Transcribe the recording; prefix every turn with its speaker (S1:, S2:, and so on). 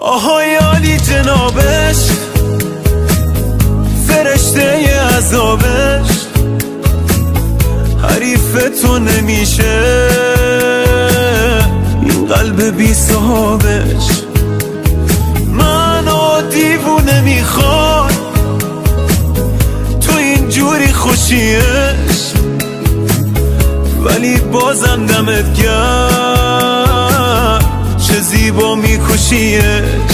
S1: آهای عالی جنابش، فرشته عذابش، حریف تو نمیشه این قلب بی صاحبش. منو دیوونه میخواد تو اینجوری خوشیش، ولی بازم دمت گرم، چه زیبا میکشیش.